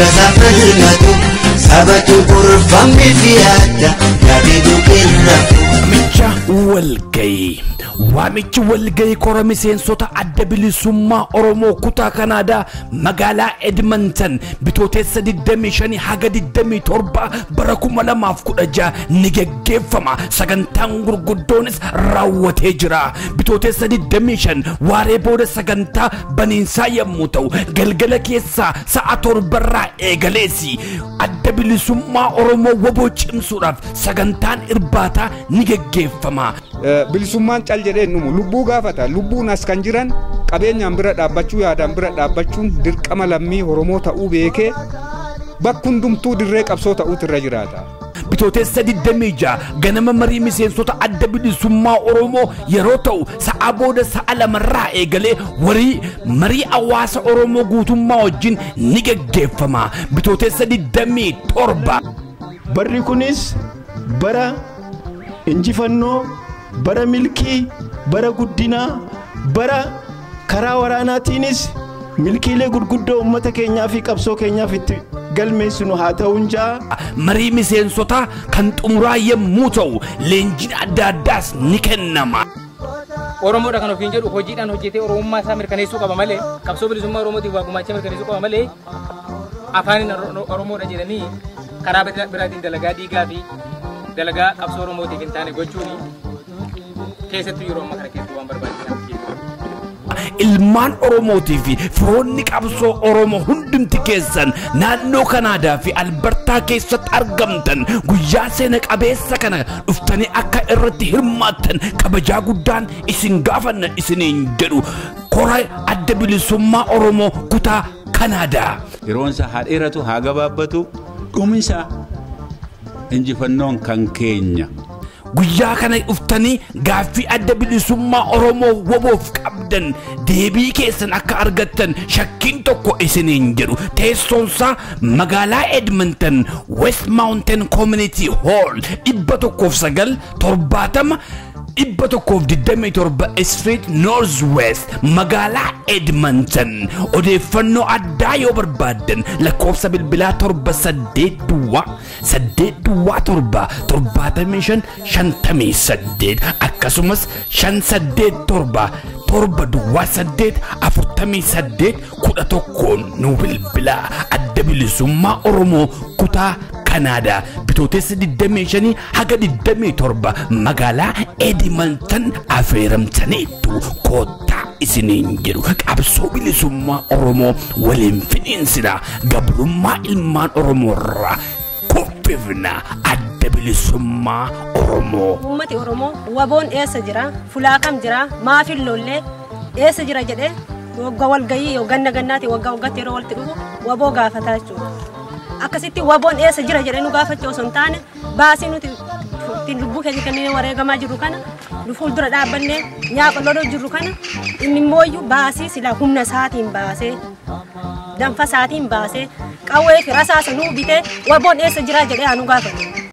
Mirga falmatu sabatu kurfamni fiyaata yaaduu kirrafu. Waamicha walgayii. Waamichi walgayii kora miseensota adda bilisummaa Oromoo kutaa Kanaadaa magaalaa Edmonton bitootessa 25 haga 27 bara 2016 ni geggeeffama. Sagantaan gurguddoonis raawwatee jira. Bitootessa 25 waaree booda sagantaa baniinsaa yommuu ta'u galgala keessaa sa'a 7 eegaleesi adda bilisummaa Oromoo waboo cimsuudhaaf sagantaan irbaataa ni geggeeffama. Bilisummaan cal jedheen numu lubbuu gaafata lubbuun as kan jiran qabeenyaan bira dhaabbachuu yaadaan bira dhaabbachuun dirqama lammii Oromoo ta'uu beekee bakka hundumtuu dirree qabsoo ta'uutu irra jiraata. Bitootessa 26 ganama marii miseensota adda bilisummaa Oromoo yeroo ta'u sa'a booda sa'a 2 eegalee warii marii hawaasa Oromoo guutummaa wajjin ni geggeeffama. Bitootessa 27 Barri kunis bara injifannoo, bara milkii, bara guddinaa, bara karaa waraanaatiinis milkiilee gurguddoo uummata keenyaa fi qabsoo keenyaaf itti galmeessinu haa ta'uun jaa. Marii miseensota kan xumuraa yommuu ta'u leenjiin adda addaas ni kennama. Oromoodha kan ofiin jedhu hojiidhaan hojjetee Oromummaa isaa mirkaneessuu qaba malee qabsoo bilisummaa Oromootiif waa gumaachee mirkaneessuu qaba malee afaaniin Oromoodha jedhanii karaa biraatiin dalagaa diigaa fi dalagaa qabsoo Oromootiif hin taane gochuun keessattuu yeroo ammaa kana keessatti waan barbaachisaa jechuudha. Ilmaan Oromootii fi firoonni qabsoo Oromoo hundumti keessan naannoo Kanaadaa fi Albertaa keessatti argamtan guyyaa seena qabeessa kana dhuftanii akka irratti hirmaattan kabajaa guddaan isin gaafanna isiniin jedhu kora adda bilisummaa Oromoo kutaa Kanaadaa. Yeroon isaa haa dheeratu haa gabaabbatu dhumisaa injifannoon kan keenya. Guyyaa kana dhuftanii gaaffii adda bilisummaa Oromoo waboof qabdan deebii keessan akka argattan shakkiin tokko isiniin jedhu. Teessoonsaa magaalaa Edmonton West Mountain Community Hall 109 70 127 Street North West magaalaa Edmonton. Odeeffannoo addaa yoo barbaaddan lakkoofsa bilbilaa 7 8 8 7 75 58 akkasumas 5 8 7 7 8 48 11 nu bilbilaa. Adda bilisummaa Oromoo kutaa Kanaadaa bitootessa 25 haga 27 magaalaa Edmonton affeeramtaniitu koottaa isiniin jedhu. Qabsoo bilisummaa Oromoo waliin fidhiinsina gabrummaa ilmaan Oromoo irraa kuffifna adda bilisummaa Oromoo. Uummati Oromoo waboon eessa jira? Fulaa kam jira? Maaf hin lollee? Eessa jira jedhee waggaa walgayii yoo ganna gannaati waggaa waggaatti yeroo walitti dhufu waboo gaafataa jechuudha. Akkasitti waboon eessa jira jedhee nu gaafachuu osoo hin taane baasii nuti ittiin lubbuu keenya kennee wareegamaa jirru kana nu fuuldura dhaabbannee nyaapha loluu jirru kana inni immoo baasii silaa humna isaatiin baasee danfa isaatiin baasee qawwee fi rasaasa nuu bitee waboon eessa jira jedhee haa nu gaafatu.